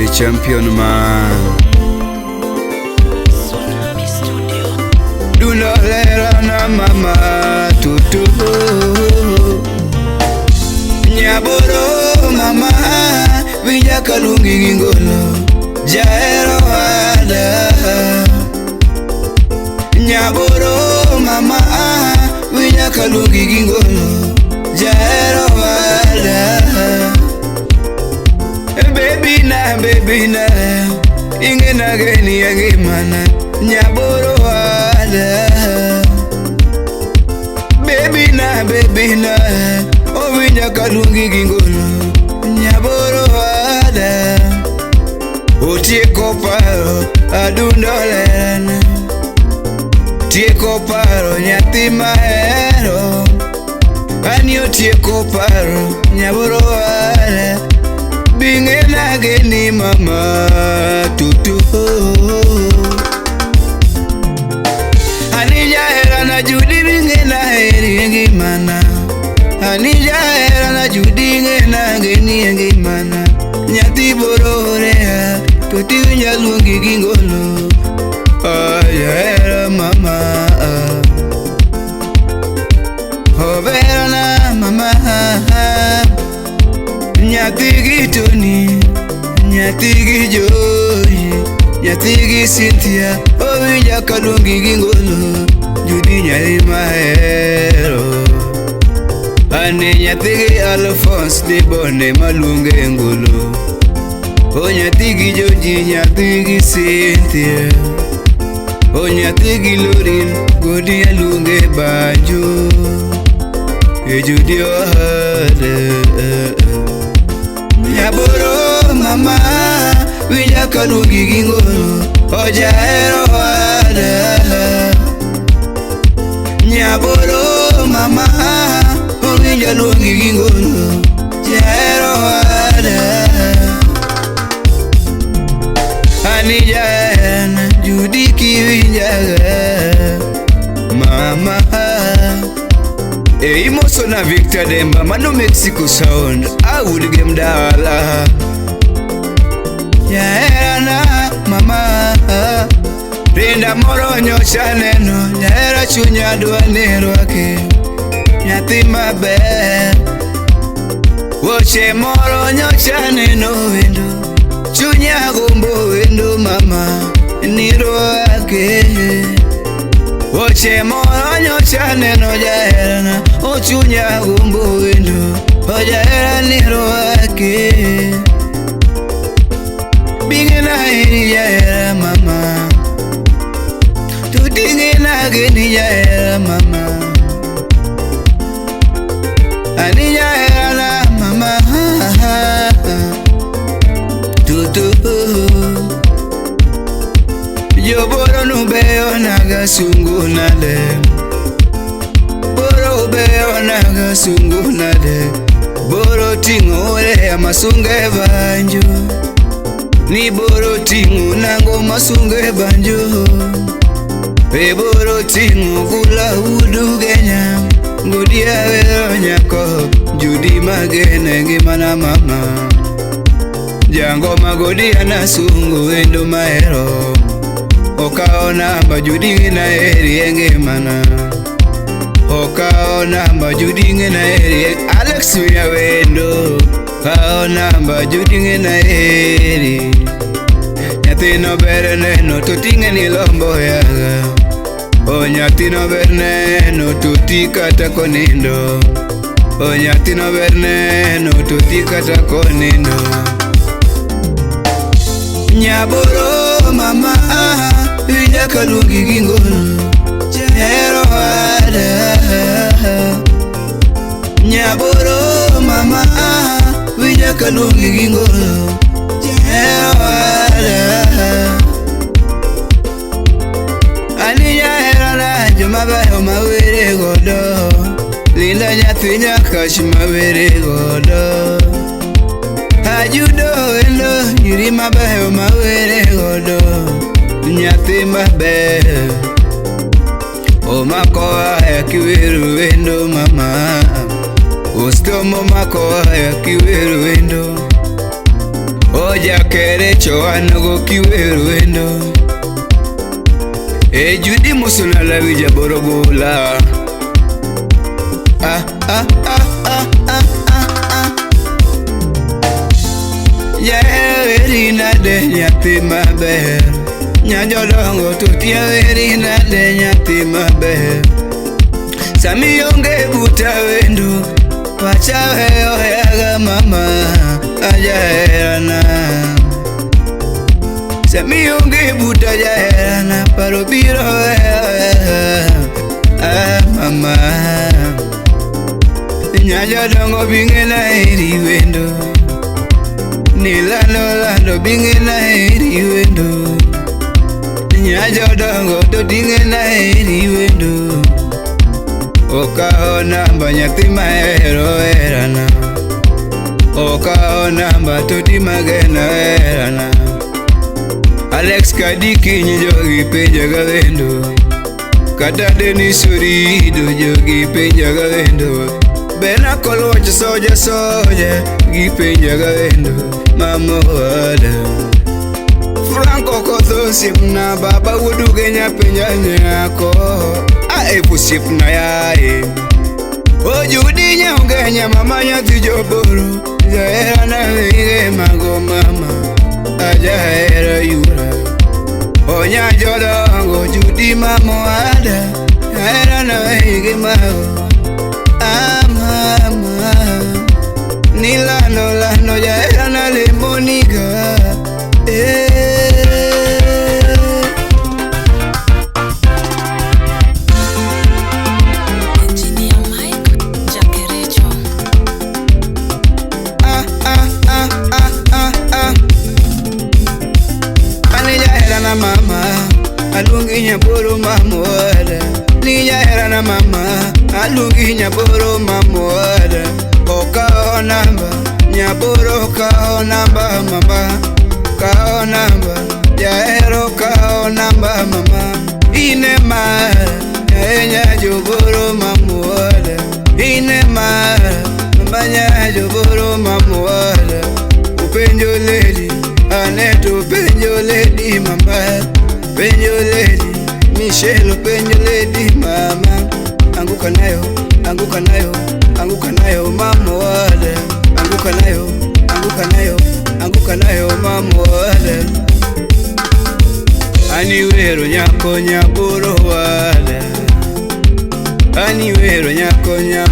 The champion man. Tsunami Studio. Dundo lera na mama tutu. Nyaboro mama, winja kaluongi gi ngolo. Jahero ada. Nyaboro mama, winja kaluongi gi ngolo. Jahero ada. Baby na, baby na, ingena geni ya ngimana. Nyaboro ada. Baby na, baby na, owinja kaluongi gi ngolo. Nyaboro ada. Otieko paro, adundo lerana. Tieko paro, nyathi mahero. Ani otieko paro, nyaboro ada. Bingena geni mama tutu. Ani jahera na Judy bingena heri ngimana. Ani jahera na Judy ngena geni ngimana. Nyathi bororea to tiwinja luongi gi ngolo. Ah, jahera mama. Oberana mama. Nyathi gi Tony, nyathi gi Joy, nyathi gi Cynthia, owinja kaluongi gi ngolo. Judy nyathi mahero. Ane nyathi gi Alphonse Dibone maluonge ngolo. O nyathi gi Joji, nyathi gi Cynthia. O nyathi gi Lorin, godi aluonge banjo. E Judy ohade. Nyaboro mama, winja kaluongi gi ngolo. Ojahero ada. Nyaboro mama, owinja luongi gi ngolo. Jahero ada. Ani jaherana, Judy kiwinjaga. Mama. E imoso na Victor Demba, mano Mexico sound. Awud game dala. Jaherana mama. Rinda moro nyocha neno, jahera chunya dwa ni rwake. Nyathi maber. Wuoche moro nyocha neno wendo. Chunya gombo wendo mama, ni rwake. Wuoche moro nyocha neno jaherana, o chunya gombo wendo, o jahera ni rwake. Bingena heri jahera mama. Tutingena geni jahera mama. Ani jaherana mama. Tutu. Joboro nubeyo naga sungu nade. Boro beyo naga sungu nade. Boro tingo ole masunge banjo. Ni boro tingo nango masunge banjo. Be boro tingo kula udu genya. Gudia wero nyako Judy magene ngimana mama. Jango magodia na sungu wendo mahero. Okao namba Judy na heri ngimana. Okao namba Judy na heri Alex wiya wendo. Kao namba Judy na heri. Nyathino ber neno to ting'e ni lombo yaga. O nyathino ber neno to ti kata konindo. O nyathino ber neno to ti kata konindo. Nyaboro mama, winja kaluongi gi ngolo. Jahero ada. Nyaboro mama, winja kaluongi gi ngolo. Jahero ada. Ani jaherana joma beyo mawere godo. Linda nyathi nyakach mawere godo. Ajudo wendo nyiri mabeyo mawere godo. Nyathi maber. Omako aya kiweru wendo mama. Ostomo mako aya kiweru wendo. Ojakere choanogo kiwero wendo. E Judi Musonala wija borogola. Ah ah ah ah ah ah ah. Jaheri nade nyathi maber. Nyajodongo to tiaweri nade nyathi maber. Sami onge buta wendo, pacha weyo yaga mama ajaherana. Sami onge buta jaherana, paro biro weyo ah mama. Nyajodongo bing'ena eri wendo, nilando lando bing'ena eri wendo. Nyajodongo to ting'ena eri wendo. Okawo namba nyathi mahero herana. Okawo namba to timageno herana. Alex Kadikinyi jogi penjaga wendo. Kata Denis Orido jogi penjaga wendo. Bena Kolwach soja soja gipenjaga wendo. Mama wada Franco Kotho osiepna baba wuod Ugenya penja nyako. Ae osiepna yaye. Ojudi nyaugenya mama nyathi joboro. Jaherana wige mago mama ajahera yura. Onya jodongo Judi mama wada. Jaherana wige mago ah mama. Nilano lano jaherana lemoniga. Eh. Engineer Mike Jakerecho. Ah ah ah ah ah ah. Ani jaherana mama, aluongi nyaboro mamuoda. Ni jaherana mama, aluongi nyaboro mamuoda. Okawo namba, nyaboro kawo namba mama. Kawo namba, jahero kawo namba mama. Ine mara, yae nyajoboro mamuoda. Ine mara, mama nyajoboro mamuoda. Upenjo lady, Aneto penjo lady mama. Penjo lady, Michelle penjo lady mama. Anguka nayo, anguka nayo, anguka nayo mama wale. Anguka nayo, anguka nayo, anguka nayo mama wale. Ani wero nyako nyaboro wale. Ani wero nyako nyaboro.